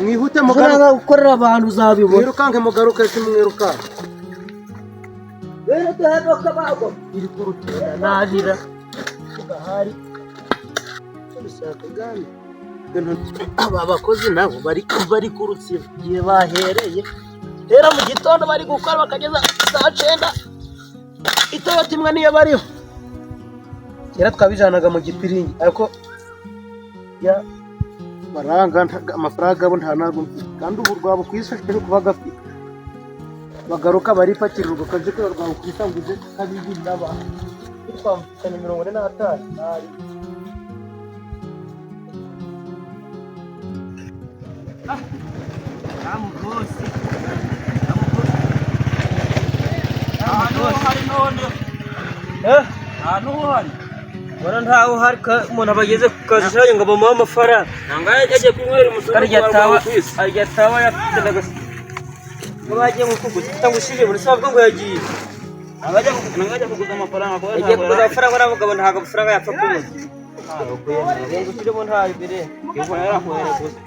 Mwihute mugaruke. Ushobora gukorera abantu uzabibona. Mwirukanke mugaruke, simwirukanke. Rero duheruka bago iri kurutera narira gahari. Bishaka gani? Aba bakozi nabo bari ku rutsiro Igihe bahereye rero mu gitondo bari gukora bakageza saa 9, iToyota imwe niyo bariho. Kera twabijanaga mu gipiringi, ariko ya baranga amafaranga abo nta ntabwo mfite, kandi ubu rwaba ku isi ashobora kuba gafite. Bagaruka baripakira urwo kazi ko rwaba ku isi ngo uze kabigirira abantu twamufitanye 45 ntari. Rwose. Ahantu hari none? Eh. Ahantu uhari? Mbona ntawe uhari, umuntu aba ageze ku kazi ashaka ngo bamuhe amafaranga. Nanga yagiye kunywera umusoro. Karya tawa, arya tawa yatendaga ngo bagiye ngo kuguza cyangwa ushinje muri sabwo ngo yagiye. Nanga ajya kuguza amafaranga kuko Yagiye kuguza amafaranga n'abagabo, ntabwo amafaranga yapfa kubona. Ngo ushyiremo ntayo imbere. Yarahuhere gusa.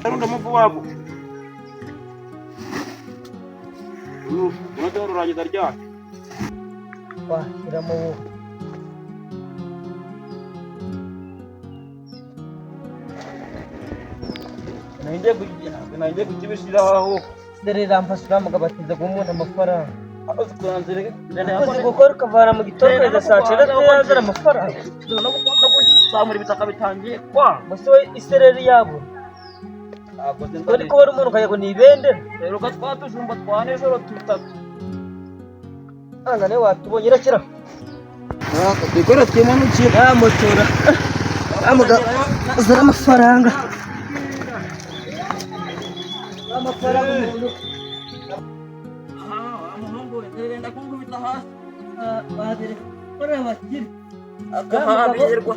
Runda muvu wabo. Unoze rurangiza ryari? Washyiramo wowe. Nangiye kukibishiraho aho. Dore ramfasha uriya mugabo atinze guha umuntu amafaranga. Ukoze gukora ukavana mu gitondo kugeza saa 9 atazana amafaranga. No kuzamura ibitaka bitangiye kwa. Gusa we isereri yabo. Uri kubona umuntu ukagira ngo ni ibendera. Rero ko twatujumba twa nijoro tutatu. Anga niwe watubonye irakira. Dukora twimanukira. Yamotora. Amuga uzana amafaranga. Amafaranga umuntu. Aha, muhungu we, renda kunkubita hasi. Badere. Bora bakiri. Agahambirwa.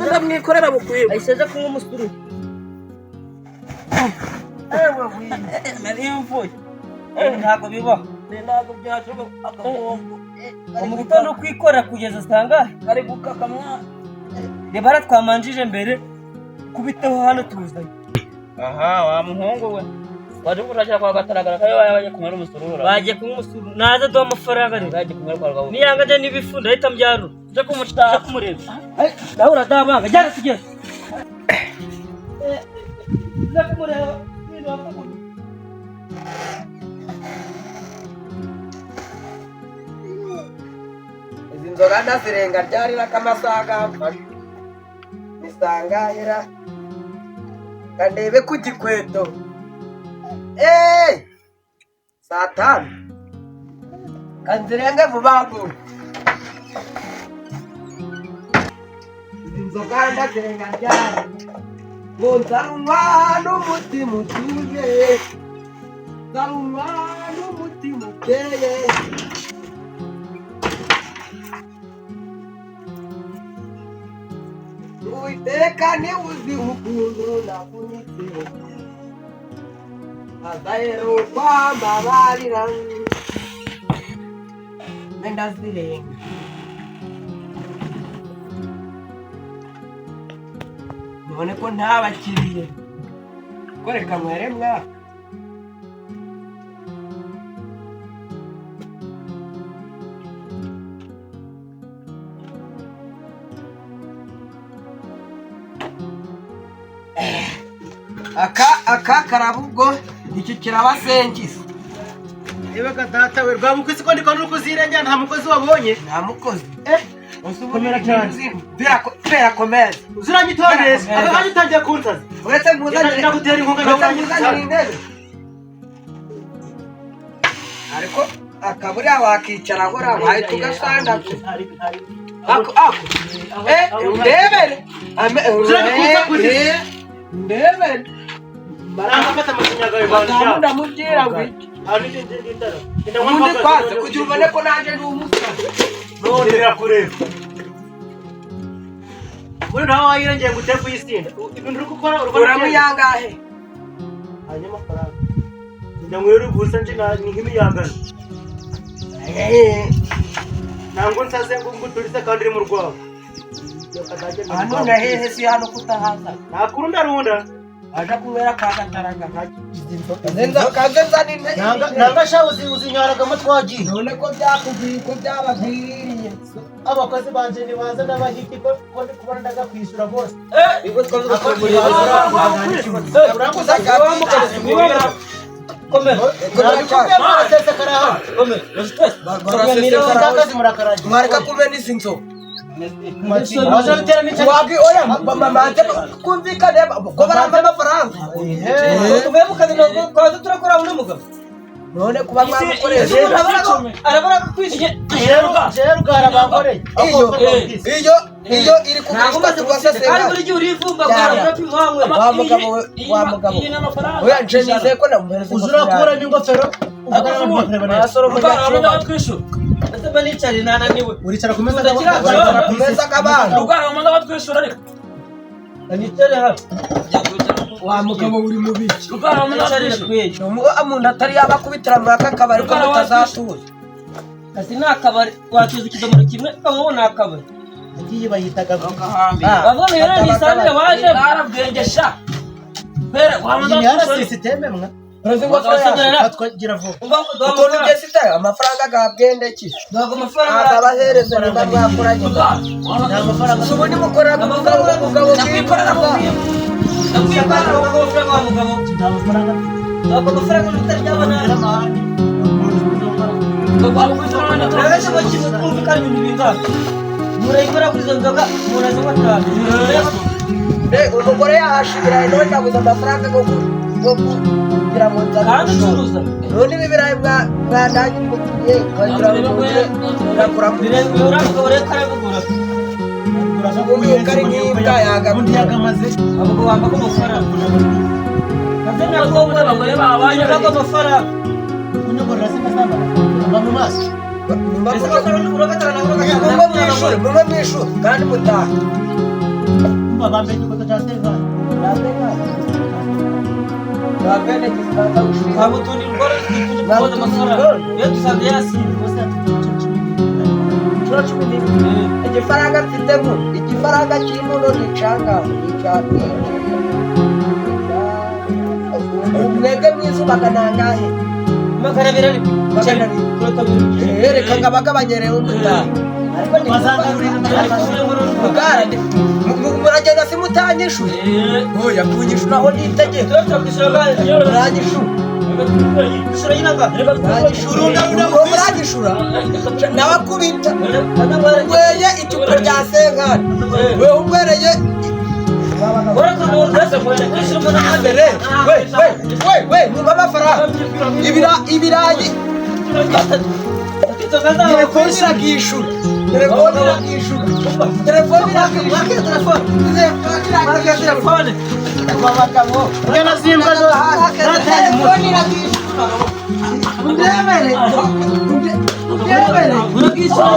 Ndamwikorera bukwiye. Ayishaje kunywa umusuru. Ewe wi. Nari mvuye. Ntabwo bibaho. Ntabwo byashoboka akagongo. Mu gitondo kwikora kugeza sangahe? Kari gukaka mwana. Reba hariya twamanjije mbere kubiteho hano tuzanye. Aha, wa muhungu we. Waje gushakira kwa Gataragara kayo bagiye kunywera umusururu. Bagiye kunywa umusuru naza duha amafaranga rero. Bagiye kunywera kwa Rwabo. Niyanga nje n'ibifu ndahita mbyarura. Uje kumushaka. Nje kumureba. Nawe uradabanga jyana tugende. Nje kumureba. Ibintu wapfa. Izi nzoga ndazirenga ryarira k'amasaha gamfashe nisangahera kandebe ku gikweto. Eee, saa 5 kanzirenge vuba vuba. Izi nzoga ndazirenga ryari ngo nzarunywa n'umutima utuje, nzarunywa n'umutima ukeye. Uwiteka niwe uzi ukuntu navunitse, azaheruka mbabarira wenda zirenga. None ko nta bakiriye, ko reka mwere mwaka. Aka karaba ubwo iki kirabasengiza. Ebaga data we, rwaba uko isi ko ndiko uri kuzirengera, nta mukozi wabonye. Nta mukozi. Eh, komera cyane. Birakomeza. Uziranyitondesha aka kanya utangiye kunsaza. Uretse nkuzanire. Ndagutera inkunga. Uretse nkuzanire intebe. Ariko akaburiya wakicara ahora wahita ugasandagura. Ako ako. Eh, ndebere. Uziranye. Ndebere. Nangafata amashinyaga yawe. Madamu ndamubwira ngo iki. Ubundi kwanza kugira ubone ko nanjye ndi umusazi. None birakureba. Muri nawe wayirengeye ngo utere kuyisinda. Ibintu uri gukora urabona. Uramuyangahe? Hanyuma amafaranga. Ndanywera ubusa nje ni nk'imiyagano. Eh. Ntabwo nsaze ngo nguturitse kandi uri mu rwabo. Hano na hehe si hano kutahaza. Nakurundarunda. Aja kunywera ka Gataraga. Kaze nzane intebe. Nanga sha uzinyaragamo twagiye. None ko byakubwiye ko byabagwiriye. Abakozi banje nibaza n'abahiki ko ndi kubona ndaza kwishyura bose. Mwareka kumena izi nzoga. Wabwi oya mama kumvikane ko barampa amafaranga. Tuvuye mu kazi ntabwo twaza turakora uno mugabo. None kuba mwamukoresha Arabura kwishyura. Iyo iyo iri kugurishwa tugaseseka. Kandi buri gihe urivumba bwa Wa mugabo we, wa mugabo. Oya nje nizeye ko namuhereza. Uzurakuramo ingofero. Ese mba nicare nananiwe. Uricara ku meza Ku meza k'abantu. Nicare hano. Wa mugabo uri mu biki? Nicare kweli. Umuntu atari yabakubitira muri aka kabari ko mutazatuza. Kasi ni akabari watuza ikidomoro kimwe ukaba ni akabari. Ngiyi bayitaga Bavuga ngo rero nisangire waje. iyi ni sisiteme mwa. Twagira vuba. Ukuntu ugeze amafaranga ga bwende ki? Ntabwo amafaranga Akabahereza niba mwakoranye. Nta mafaranga. Ubu nimukorera ku mugabo mugabo Ndakwikorera mu Ndakwikorera mu mafaranga wa mugabo. Nta mafaranga. Ntabwo amafaranga utaryabona. Urabeshya ngo kimwe twumvikane ibintu bingana. Murayikora kuri izo nzoga murazinywa cyane. Umugore yahashe ibirayi none nabuze amafaranga yo kugira ngo nzane. Kandi ucuruza. None ibi birayi mwandangiriye nkagira ngo mugure ndakura mu Uravuga reka arabigura. Ubundi ukari nk'imbwa yagakura. Ubundi yagamaze. Ahubwo wamba ko amafaranga. Kaze nako abagore babanye nako amafaranga. Kunyokorera se masamba. Mba mu maso. Ese amafaranga uragatana Mumwe mwishuri, mumwe mwishuri kandi mutahe. Mba bambe igikoto cya Senkani. Ntabwo tundi rukora kubona amafaranga. Iyo dusanze yasinze. Bose ati cumi n'ibiri. Igifaranga mfitemo, igifaranga kirimo none icanga, mwebwe mwizubaga nangahe? 200 ariko. 200. Reka ngabagabanyerewe mutahe. Muragenda si mutanyishuye? Oya kunyishura aho nitegeka. Muranyishura. Muranyishura. Nabakubita. Unyweye icupa rya Senkani. Wewe unywereye we we we we numva amafaranga. Ibirayi. Telefone irakishura. Telefone irakishura. Telefone irakishura. Telefone. Telefone irakishura. Undebere. Undebere. Undebere. Irakishura.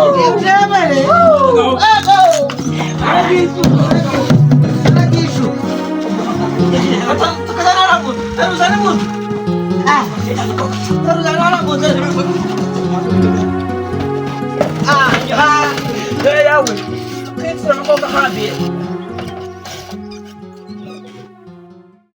Yawe.